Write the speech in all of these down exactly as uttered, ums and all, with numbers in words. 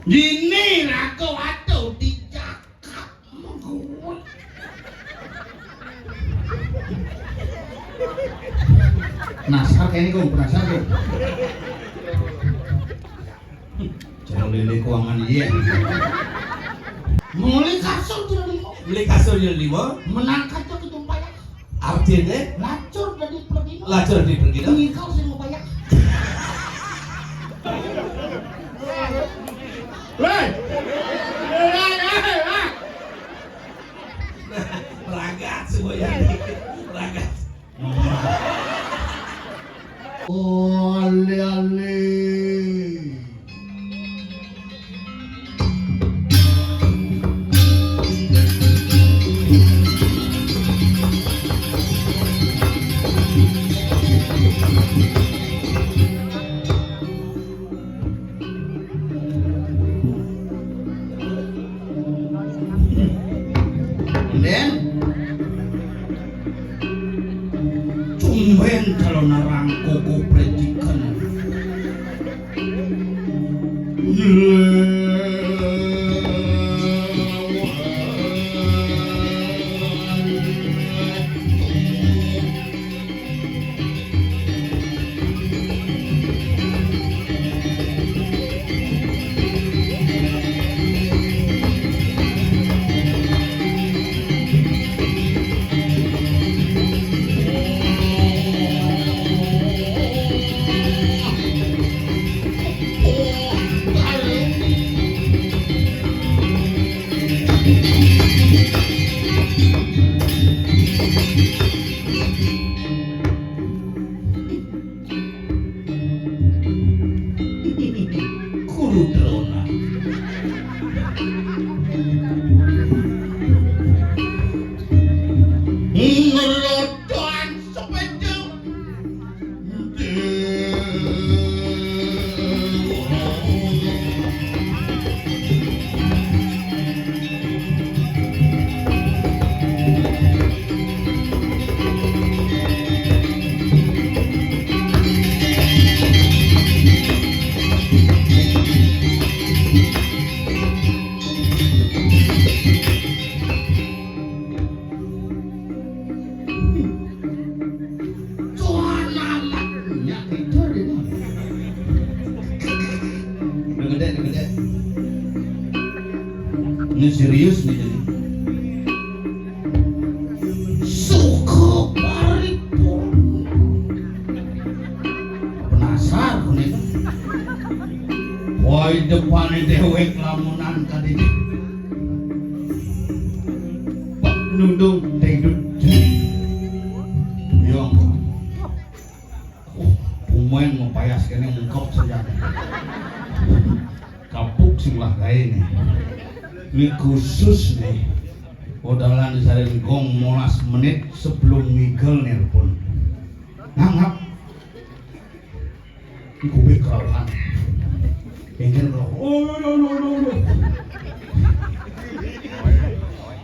Dini raga waduh dijakat mengguwit. Nasar kene kok, nasar kok. Jangan lele kuangan, iya. Muli kasur jero lima. Muli kasur jero lima. Menang kaca ketumpayah. Artine? Lacur dadi pledina. Lacur dadi pledina. Ngikel sing ngubayah. Weh. Ragat semuanya. Ragat. Oh, ale-ale. Nden, tumben karo narang koko predikan. Guru Drona. Ngelodohan sepeda. Tuhan anak. Nyak tidur ini. Udah gede, udah gede. Ini serius nih jadi. Suka paripurna. Penasar nih. Woi, depane dewek lamunan tadi. Pak nundung dengdut. Yo. Oh, pemain mapayas kene ungkep saja. Kapuk sing lah gae nih. Ini khusus nih. Odalan disarin gong molas menit sebelum ngigel nelpon. Nganggap. Iki kuping kerauhan. Engken kerauhan. Oh, no, no, no, no, no.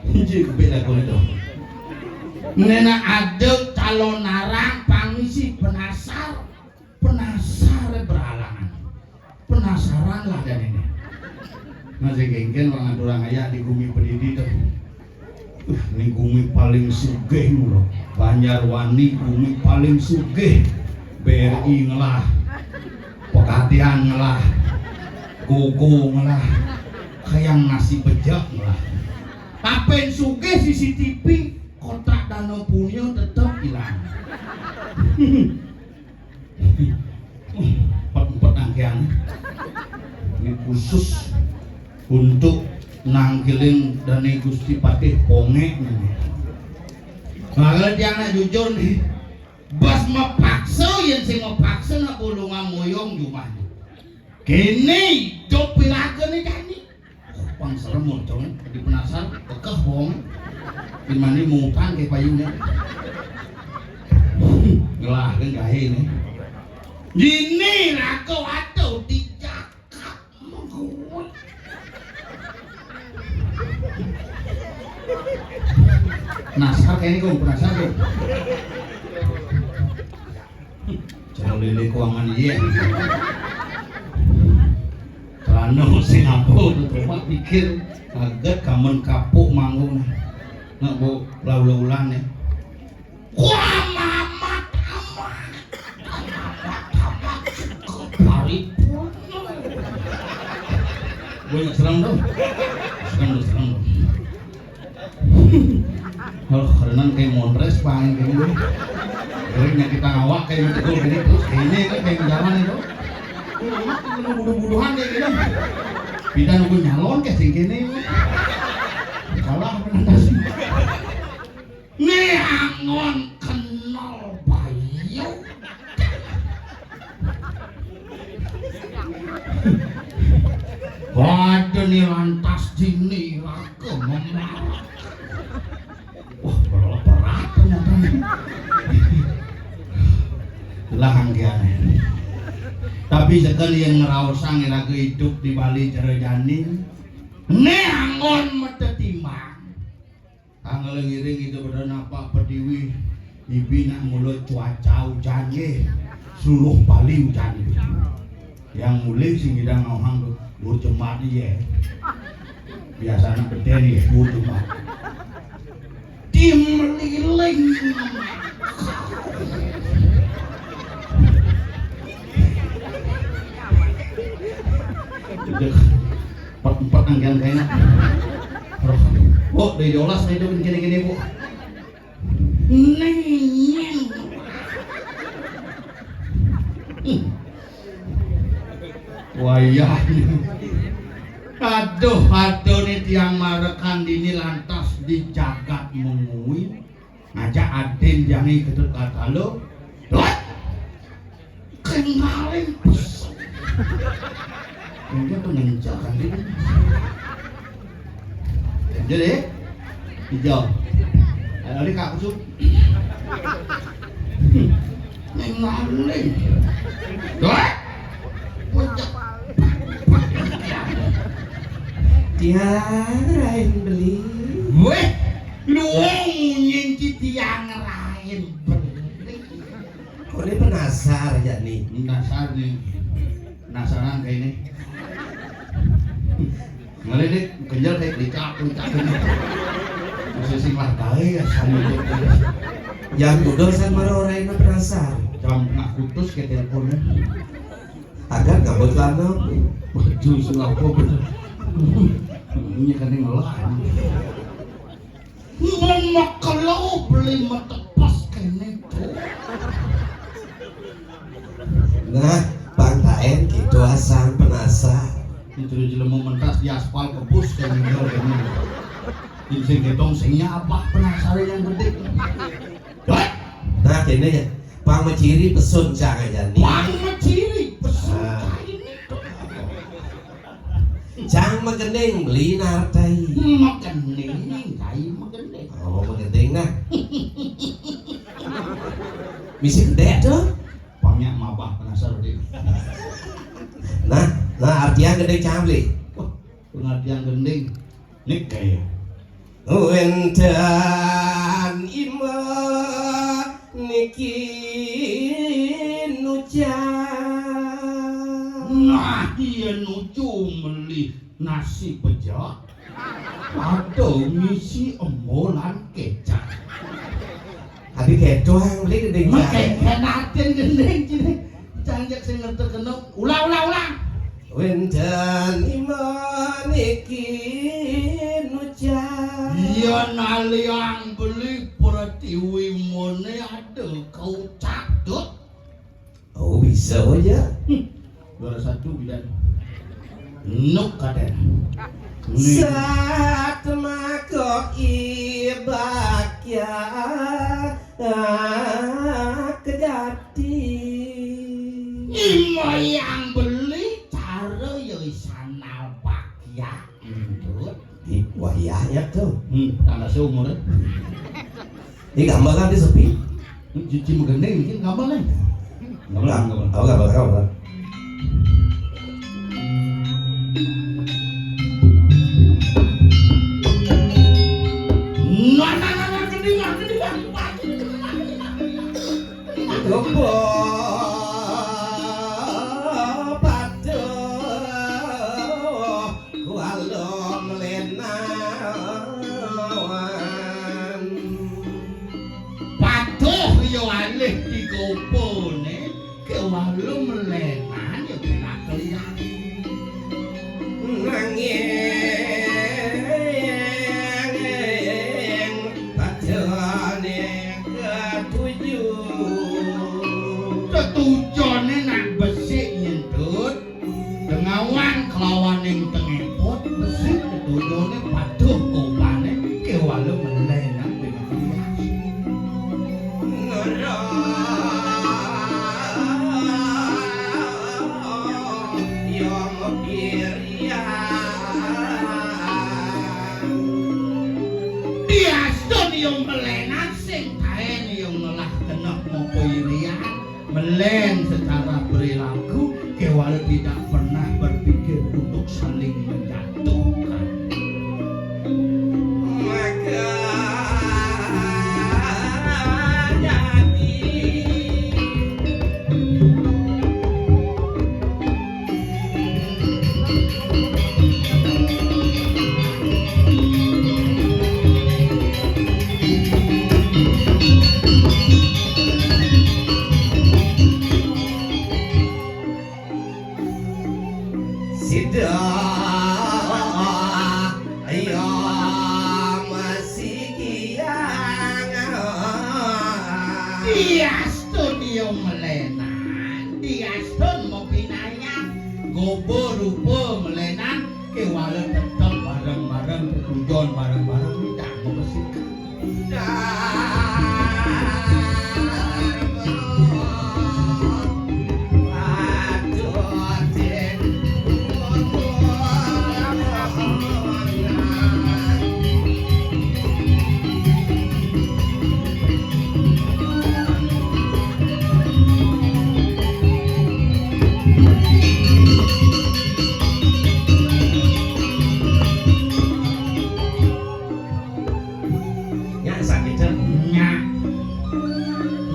Iki kuping lagu itu. Nena ada calon narang pangisi penasar. Penasar beralangan. Penasaran lah dan ini. Nah, sing engken orang aturang ayak di gumi pedidi tuh. Uh, ning gumi paling sugih lho. Banjarwani gumi paling sugih. B R I ngelah. Pekatian ngelah. Gogo ngelah. Kayang nasi bejek ngelah. Tapen sugih C C T V, kotak dana punya tetep hilang. Empat-empat nangkian. Ini khusus untuk nangkiling dane Gusti Patih Ponge ini. Nah, kalau tiang nak jujur nih, bas mepaksa, yang sing mepaksa nak bolongan moyong jumah. Kene idup pilakene jani. Pang serem moncong, di penasar, bekeh wong. Di mana mutang ke payune. Ngelah kan gahe ne. Dini raga waduh dijakat mengguwit. Nasar kene kok, penasar kok. Jangan lele kuangan, iya. Anu sing apa to, coba pikir, kaget kamen kapuk manggung. Nak bu, laula-ulan ya. Wah, mamat, amat, amat, amat, suka paripurna. Gue nggak serem dong. Serem dong, serem dong. Kalau kerenan kayak mondres paling kayak gitu. Jadi nyakit awak kayak gitu, gini terus ini kan kayak zaman itu. Buduh-buduhan kayak gitu. Pindah nunggu nyalon kayak sing kene. Kalah presentasi. Nih angon kenal bayu. Waduh, nih lantas dini raga memarah. Wah, berat ternyata nih. Lah anggiane. Tapi sekalian ngeraosang raga hidup di Bali jero janin. Nih angon mete timbang. Tanggal ngiring itu pada napa pediwi ibi nak mulut cuaca hujan ye. Seluruh Bali hujan itu. Yang mulai sing ngidang ngawang tuh, gue jemat ye. Biasanya beden ye, gue jemat. Tim liling. Empat-empat anggian kayaknya. Terus, bu, dari jolas itu gini-gini, bu. Neng, neng. Wayah. Aduh, aduh nih tiang marekan dini lantas di jagat mengui. Ngajak adin jangi ketut kata lo. Dot. Kenalin pesu. Mungkin tuh ngencak kan ini. Jadi, hijau. Ada kak pesu. Nengalih. Wah. Pucak. Tiang rain beli. Weh, luung nyinci tiang rain beli. Kok ini penasar ya nih? Penasar nih. Penasaran kayak ini. Ngalih nih, kenjal kayak klicak, klicak ini. Masih sing lah tahu ya, sama dia. Yang duduk sama orang yang penasar. Jam tengah putus ke teleponnya. Agar gabut lana. Waduh, sing apa bener. Ini kan yang ngelah. Memakelo beli metepes kene tuh. Nah, Bang Taen gitu asal penasar. Itu jelema mentas di aspal kebus kayak gini. Ini sing ketong singnya apa penasar yang gede. Dot. Nah, kene ya. Pang meciri pesun cang aja nih. Pang meciri pesun. Ah. Cang magending beli nartai. Magending, kai magending. Oh, magending nah. Misi gede tuh. Pangnya mabah penasar deh. Nah, nah artinya gending cang beli. Wah, pengertian gending. Nik kayak. Wénten imah niki nujan. Nah, iya nuju meli nasi pecak. Ada ngisi embolan kecap. Adi kedoang beli gending. Makai kenatin gending cini. Canjak sing ngerti kena. Ulang, ulang, ulang. Wénten imah niki nujan. Iya naliang beli pertiwi mone ada kau cakdut. Oh, bisa aja. Hmm. Juara satu bidan. Nuk katen. Nih. Satmako ibakya kejati. Imoyang beli cara ya isanal bakya. Entut. Di wayahnya tuh. Hmm, tambah seumur. Ini gambar kan dia sepi. Cuci magending, ini gambar nih. Gambar, gambar. Oh, gambar, gambar. Nah, nah, nah, nah, gending, gending, gending. Coba pada Melén secara perilaku, Kewala tidak pernah berpikir untuk saling menjatuhkan. Maka jadi Sida, ayo masih kiang. Diastun ya melenan, diastun mapinayang, goba rupa melenan, kewala tetep bareng-bareng, tetujon bareng-bareng, tidak mabesikan. Nyak sakit, Cen. Nyak.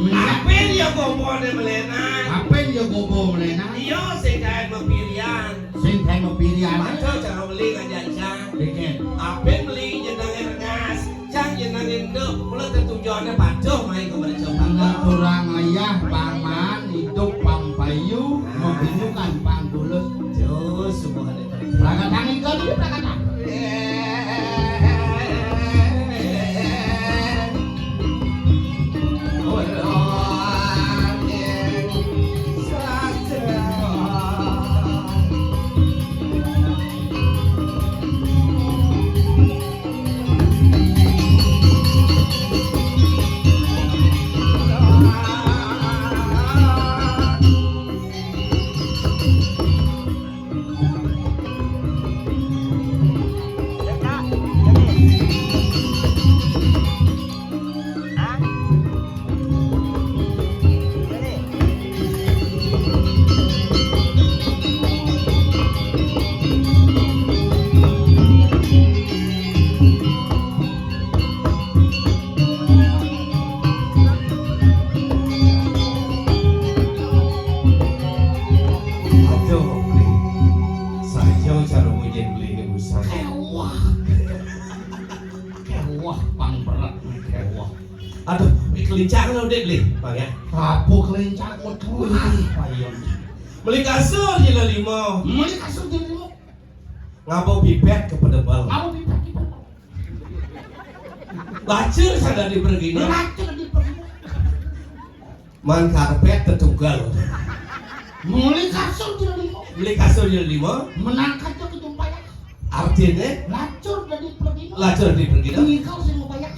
Nyak. Apin ya goboné melenan? Apin ya gobo melenan? Iya, sing kaen mapirian. Sing kaen mapirian. Padha cara beli ngajak, Cang. Bikin. Apin beli jenenge rengas. Cang jenenge nduk, kula tetujone padha main ke mereka. Ngaturang ayah, paman, hidup pang payu, ah, mabinyu kan pang tulus. Jos, semuanya. Prakatang iku iki prakatang. Aduh, Bli. Saya cara muji Bli ini usah. Kewah. Kewah, pang berat, kewah. Aduh, ini kelincang lo, Dik, Bli, Bang, ya. Apa kelincang? Waduh, payung. Beli kasur jila lima. Beli kasur jila lima. Ngapa pipet ke pedebel? Ngapa pipet ke pedebel? Lacur sada di pergina. Lacur di pergina. Man karpet tetugal. Beli kasur jila lima. Beli kasur jila lima. Menangkat ke tumpayah. Artinya? Lacur dadi pergina. Lacur dadi pergina. Nikal sing bayar.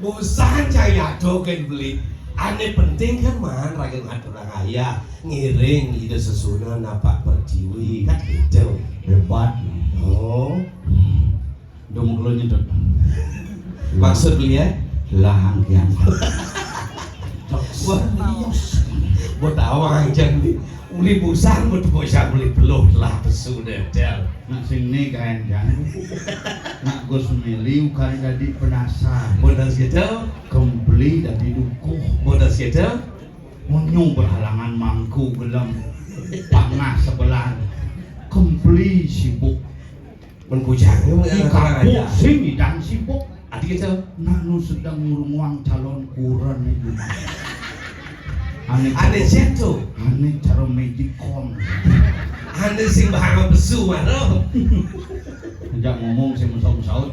Busan cai ado ken beli. Ane penting kan man raga ngaturang ayah, ngiring ida sesuunan napak pertiwi. Kan gitu. Hebat. Oh. Dong lo nyedot. Maksud beli ya? Lah angkian. Wah, iya. Buat awang aja nih. Uli busan buat bocah beli peluh lah pesu deh, Del. Nak sing ni kain jang. Nak Gus Meli ukai dadi penasar. Bener gitu. Kempeli dadi dukuh. Bener gitu. Munyu berhalangan mangku gelem. Pangah sebelah. Kempeli sibuk. Men bujang ni, di kampung sing idang sibuk. Adi kita. Nanu sedang ngurunguang calon kuren itu. Ane ane situ. Ane cara magicom. Ane sing bahama pesu maro. Sejak ngomong sing musaut-musaut.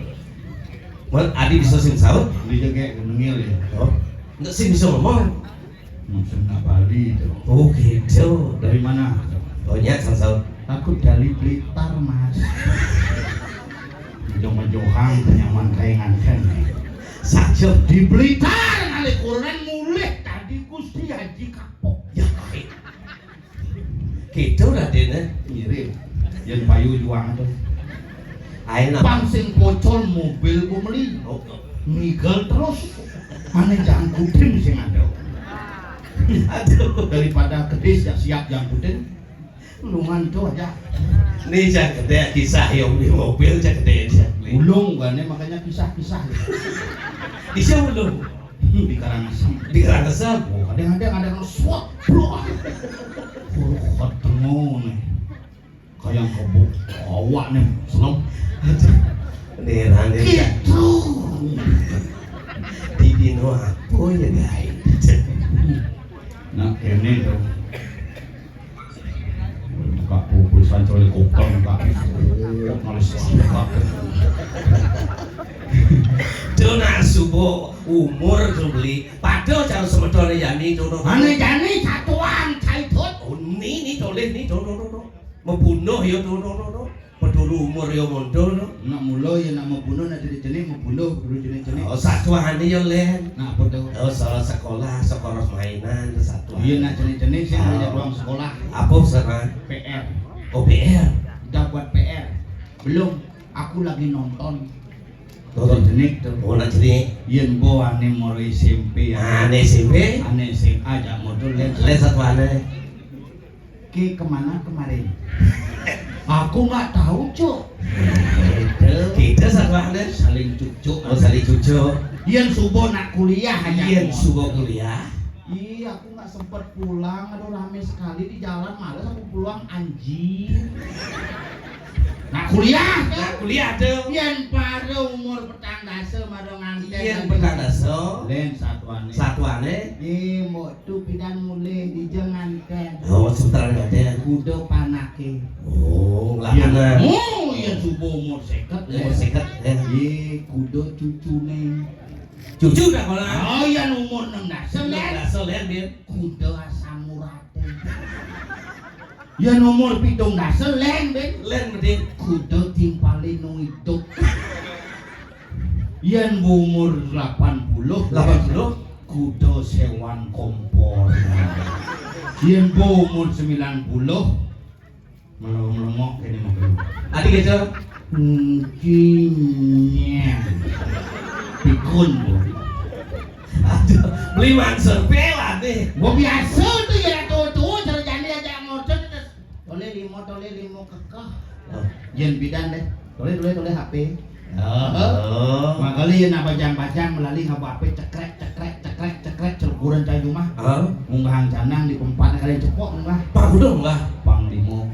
Adi bisa sing saut? Adi juga kayak nengil ya. Oh. Enggak sing bisa ngomong. Maksudnya Bali itu. Oh gitu. Dari mana? Oh ya, saut. Aku dari Blitar, Mas. Jojo-jojohan penyaman kaingan kan. Saja di Blitar kali kurenan mulih tadi Gusti Haji kapok. Ya baik. Gitu Raden eh. Ngirim. Yang payu juang tuh. Ayo nak. Pang sing pocol mobil ku meli. Oh. Ngigel terus. Ané jangkutin sing ada. Aduh, daripada gedé siap-siap jangkutin. Ulungan to aja. Nih, cak gedé kisah yang di mobil, cak gedé, cak gedé. Ulung, bukannya makanya kisah-kisah. Bisa ulung. Hmm, di Karangasem. Di Karangasem. Oh, kadang-kadang ada yang suat, bro. Kuruh ketemu nih. Kayak kebuk awak nih, selem. Nih, Rani, gitu. Di dino apa ya, guys? Nah, ini tuh. Buka buku sanco helikopter, buka. Males banget. Tuh, nak subuh umur tuh beli. Padha karo semetoné Yani, tuh, tuh, tuh. Ané jani satuan, Caidut. Oh, ni, ni, tulis, ni, tuh, tuh, tuh, tuh. Membunuh ya, tuh, tuh, tuh, tuh. Peduru umur ya, mondol, tuh. Nak mula ya, nak membunuh, nak jenik-jenik, membunuh, peduru jenik-jenik. Oh, satuané ya, Len. Nah, apa tuh? Oh, salah sekolah, sekolah mainan, satuan. Iya, nak jenik-jenik sih, ah, ada ruang sekolah. Apa, Sarman? P R. Oh, P R. Udah buat P R. Belum, aku lagi nonton. Nonton? Jenik tuh. Oh, nak jenik. Yén bo ané mara S M P ya. Ané S M P? Ané S M A jak modul, Len. Len satuané. Ki kemana kemarin? Aku nggak tahu, Cuk. Gitu. Gitu satuané. Saling cucuk. Oh, saling cucuk. Yén subuh nak kuliah aja. Yén subuh kuliah. Iya, aku nggak sempet pulang. Aduh, rame sekali di jalan, males aku pulang, anjing. Nak kuliah, kan? Nak kuliah tuh. Yén pada umur petang dasa, mara ngantén. Yén petang dasa. Len satuané. Satuané. Di mbok tu pidan mulih dija ngantén. Oh, sebentar ngantén. Kuda panaké. Oh, ya, lakanan. Oh, ya subuh umur seket, umur seket, ya. Di kuda cucuné. Cucu dah, Bang. Oh, yén umur enam dasa, Len. Enam dasa, Len, Bin. Kuda asam uraté. Yén umur pitung dasa, Len, Bin. Len, Bin. Kuda timpalé nu idup. Yén umur delapan puluh, delapan puluh, kuda séwan kompor. Yén umur sembilan puluh, Melong-melongok kéné mah. Adi kéto? Kuncinya. Pikun, Bu. Aduh, beli mansur pelat nih. Gua biasa tuh ya, tuh, tuh, cara jani aja ngotot terus. Tolé limo, tolé limo kekeh. Oh. Yén bidan deh. Tolé, tolé, tolé H P. Oh. Makanya nak bajang-bajang melalui ngapa apa cekrek, cekrek, cekrek, cekrek, celukuran cai rumah. Oh. Munggahang canang di pempatné kalian cepok munggah. Pang kudu munggah. Panglima.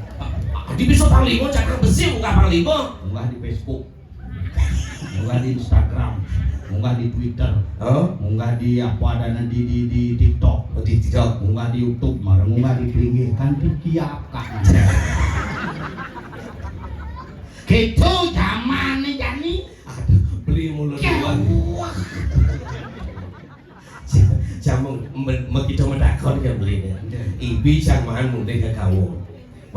Adi bisa panglima, canang besi munggah panglima. Munggah di Facebook. Munggah di Instagram. Munggah di Twitter. Oh. Munggah di apa adanya di, di, di TikTok. Oh, di TikTok. Munggah di YouTube, malah munggah di pinggir. Kan itu kiap, Kak. Kéto jamané jani. Aduh, beli mulut. Wah. Jamu makita medakon kan beli nih. Ibi sang mahan mulih ka kawo.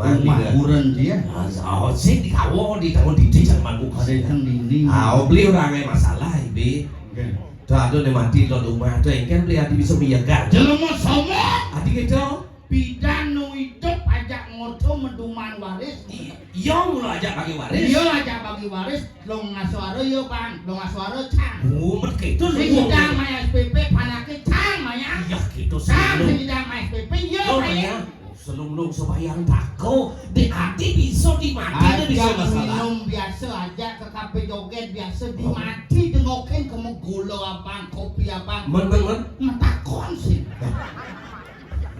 Mahan mulih. Kuren dia. Ah, oh, sing di kawo di tahun didi sang mahan buka. Sing dini. Ah, oh, beli orangnya masalah, Ibi. Oke. Tuh, aduh, nih mati lo rumah tuh, kan beli adi bisa miyagan. Jelema sombong. Adi kéto. Pidan nu idup ajak ngoto meduman waris. I-, iya, mula ajak bagi waris. Iya, ajak bagi waris. Long ngaswara iya, Bang. Long ngaswara cang. Mumet kéto. Sing idang mayar S P P, panaké cang mayar. Iya, kéto. Cang, sing idang mayar S P P, iya, mayar. Selung-lung sembahyang tako. Di ati bisa di mati, bisa masalah. Ajak minum biasa, ajak ke kafe joget biasa, di mati dengokin ke gula abang, kopi abang. Men, men, men. Metakon sih.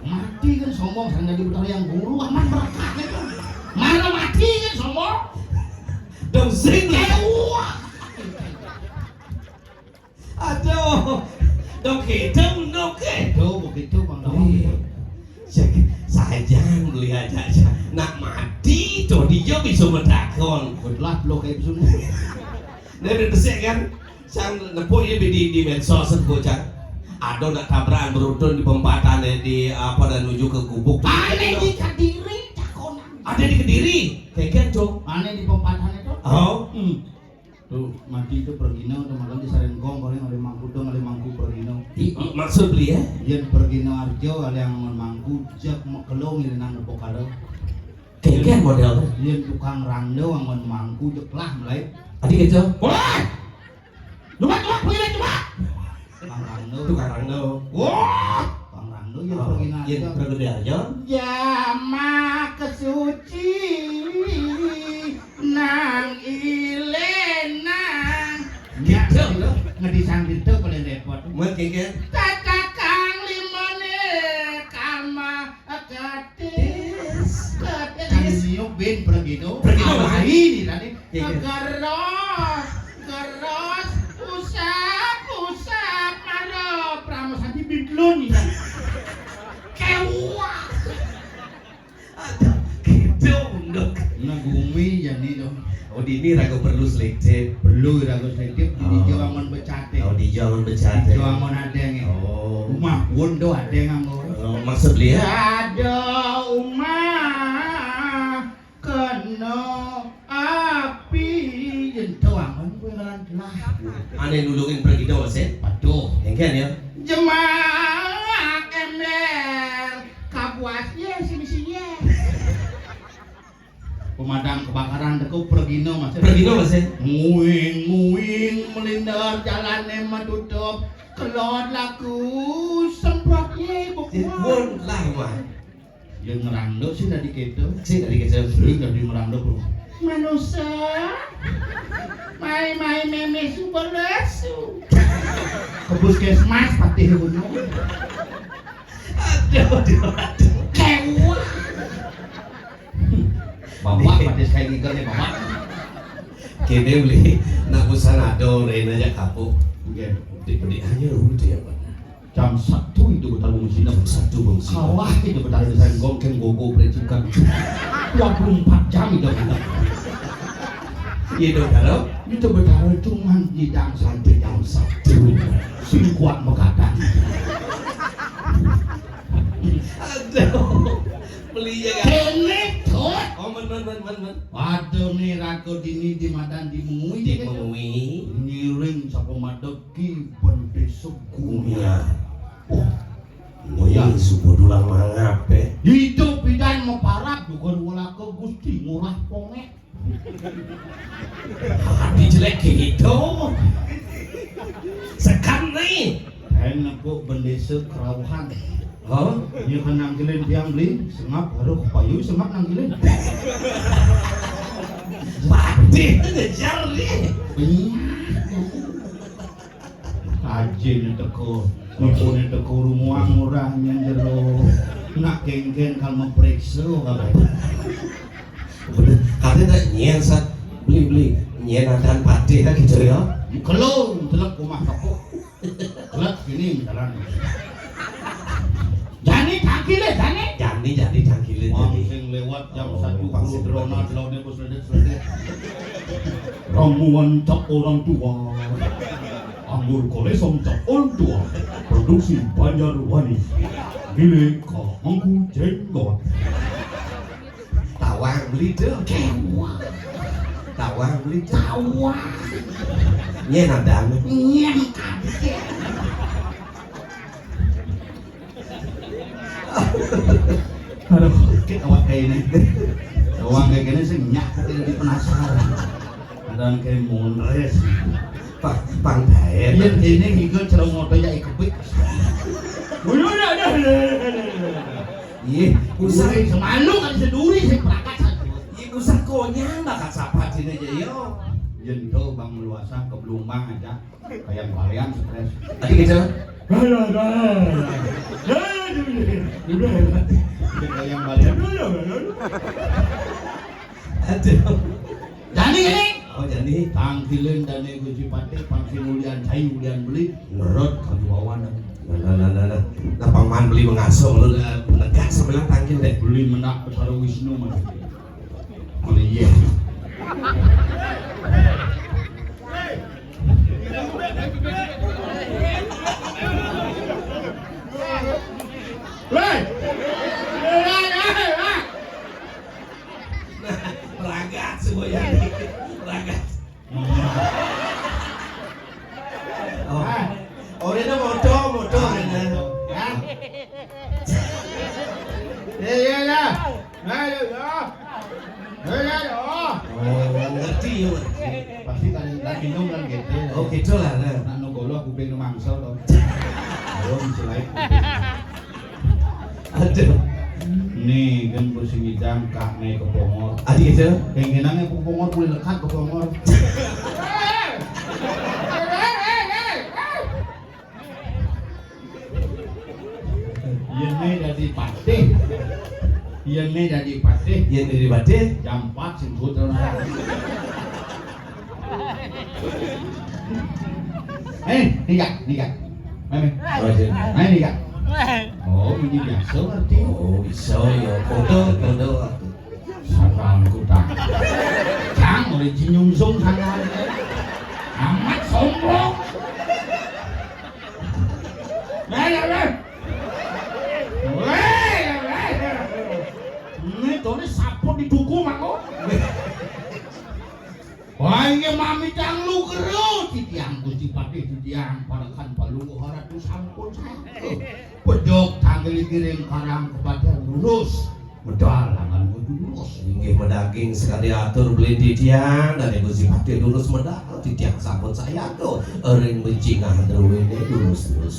Mati kan sombong, sang dadi betara yang guru, aman berkah kan. Mana mati kan sombong. Dong sing lah. Wah. Aduh. Dong kita menuk eh. Tuh, begitu, Bang Dawang. Iya. Saja beli aja, aja. Nak mati tuh dia bisa metakon. Betulah belok kayak bisu. Nah, udah besek kan? Sang nepuk ya di, di medsos, bocah. Ada nak tabrakan beruntun di pempatan, eh, di apa, dan nuju ke gubuk. Ada di Kediri, cakonan. Ada di Kediri. Kéngkén, Cok. Ada di pempatan itu. Oh. Hmm. Tuh, mati itu pergina, udah makan di Sarengkong, paling ada mangku dong, ada mangku pergina. Di, maksud beli ya? Yén pergina Arjo, ada yang mangku, jak mekelong, ini nang nepok karo. Kéngkén model. Yén tukang rando anggon mangku jek lah mulai. Adi kéto. Wah! Luwak, luwak, luwak, luwak. Kang Rangno. Itu Kang Rangno. Wah, Kang Rangno ya. Oh, pergi yen aja. Pergi aja. Jamak kesuci nang ilenang. Gitu, loh. Ngedisang gitu paling repot. Mungkin kan? Tatakang limone kama ketis. Ketis. Kan niup bin pergi tuh. Pergi tuh. Awai nih tadi. Iya, iya. Geros, geros, usap, usap, maro, pramo santi bidlun. Kewah. Ada gitu, nduk. Nah, gumi jani dong. Oh, dini raga perlu selektif. Perlu raga selektif, dini Oh. Jawangan becate. Oh, di Jawangan becate. Di Jawangan adeng. Oh. Rumah pun do adeng anggo. Oh, maksud dia? Ada umah. Kena api yen doangan kowe ngelan lah. Ane nulungin pergi dong, Sen. Waduh. Engken ya. Jemak ember kabuas ye sing sing ye. Pemadam kebakaran teko pergino, Mas. Pergino, Mas, ya? Nguing, nguing, melindar jalane menutup. Kelot laku semprot ye, Bu. Pun lah, Mas. Ya ngeranduk sih tadi gitu. Sih tadi gitu. Sering tadi ngeranduk, Bro. Manusia. Mai-mai meme super lesu. Ke puskesmas patih gunung. Aduh, aduh, aduh. Kewah. Bapak patih saya ngikel nih, Bapak. Kene beli nak usan ado rena aja kapuk. Nggih. Di-, di-, hanya ruwet ya, Pak. Jam satu itu betara wong Cina. Jam satu wong Cina. Kalah itu betara di Senggong, kan gogo percikan. Dua puluh empat jam itu betara. Iya dong, Daro. Itu betara cuman nyidang sampai jam satu. Sing kuat begadang. Aduh. Beli ya, kan? Kene, Dut. Oh, men, men, men, men, men. Waduh, nih, raga dini di madan di Mengwi. Di Mengwi. Ngiring sapa madeg Ki Bendesa Gumia. Gumia. Oh. Ngoyang subuh dulang mangap, eh. Hidup bidan meparat, bukan wala ke Gusti, ngurah pongek. Hati jelek gitu. Sekan nih. Kain nepuk bendesa kerauhan. Hah? Iya kan nangkilin tiang beli, sengap, aduh, payu, sengap nangkilin. Mati ngejar nih. Iya. Ajine teko, ibune teko rumuang ora nyang jero. Nak kengken kal mepriksa kabeh. Bener, kate tak nyen sat beli-beli nyen adan pade ta gitu ya. Kelo, delok omah tepuk. Delok kene jalan. Jani tangkile, jani. Jani, jani tangkile, wong jani. Sing lewat jam Oh, satu pasti drona, betul. Delone wis ledet-ledet. Ramuan cap orang tua. Anggur kolesong cap orang tua. Produksi Banjarwani. Milik Kak Mangku Jenggot. Tawang beli tuh. Kewah. Tawang beli tuh. Tawang. Nyen ada. Nyen kabeh. Aduh, sakit awak kayak ini. Awak kayak gini sih nyak, jadi penasaran. Kadang kayak mondres. Pak, pang daer. Iya, ini ngikut cerong motor ya ikebik. Udah, udah, udah, udah, udah, udah. Iya, usah. Duri, semalu kan seduri sih perangkat satu. Iya, usah konyang lah, Kak, sapa sini aja, yo. Jento Bang Meluasa ke Belumbang aja. Kayang-kayang stres. Tadi gitu. Kayang-kayang. Kayang-kayang. Aduh. Jani ini. Oh, jani. Tangkilin dane Gusti Patih, pangkil ulian cai, ulian beli. Nerot kami bawa nang. Nah, nah, nah, nah, nah. Nah, pangman beli mengasuh lu, eh, negak sebelah tangkil deh. Beli menak Betara Wisnu, Mas. Oh, iya. Hei! Hei, hei, hei, hei! Ragat semuanya. Ragat. Oh. Ah. Oh, ini moto, moto, ah, ini. Moto. Hah? Iya, iya, iya. Ayo, ya. Ayo, ya. Oh, ngerti. Iya. Pasti kan lagi minum kan gitu. Oh, gitu lah, nah. Nak nunggu lo kuping mangsa to. Oh, bisa lain kuping. Aduh. Nih, kan bos sing ngidang kak nih ke Pongor. Adi gitu. Pengenannya ke Pongor, boleh lekat ke Pongor. Yene dadi patih. Yene dadi patih. Yene dadi patih. Jam empat sing kudu. Eh, nika, nika. Meme. Oh, iya. Ayo, nika. Oh, ini biasa berarti. Oh, bisa ya. Foto, foto. Salah aku tak. Cang, oleh Jin Yung Sung sana. Amat sombong. Nah, ya, ya. Weh, ya, ya. Ini tuh ini sapu di duku mako. Wah, ini mami cang lu kero, titiang Gusti Patih, titiang parekan balung haratu sampun saya. Pedok tanggal kirim karang kepada lurus. Medal langan kudu lurus. Inggih medaging sekali atur beli titiang, dan Gusti Patih lurus medal, titiang sampun saya tuh. Ering bencingah dulu ini lurus terus.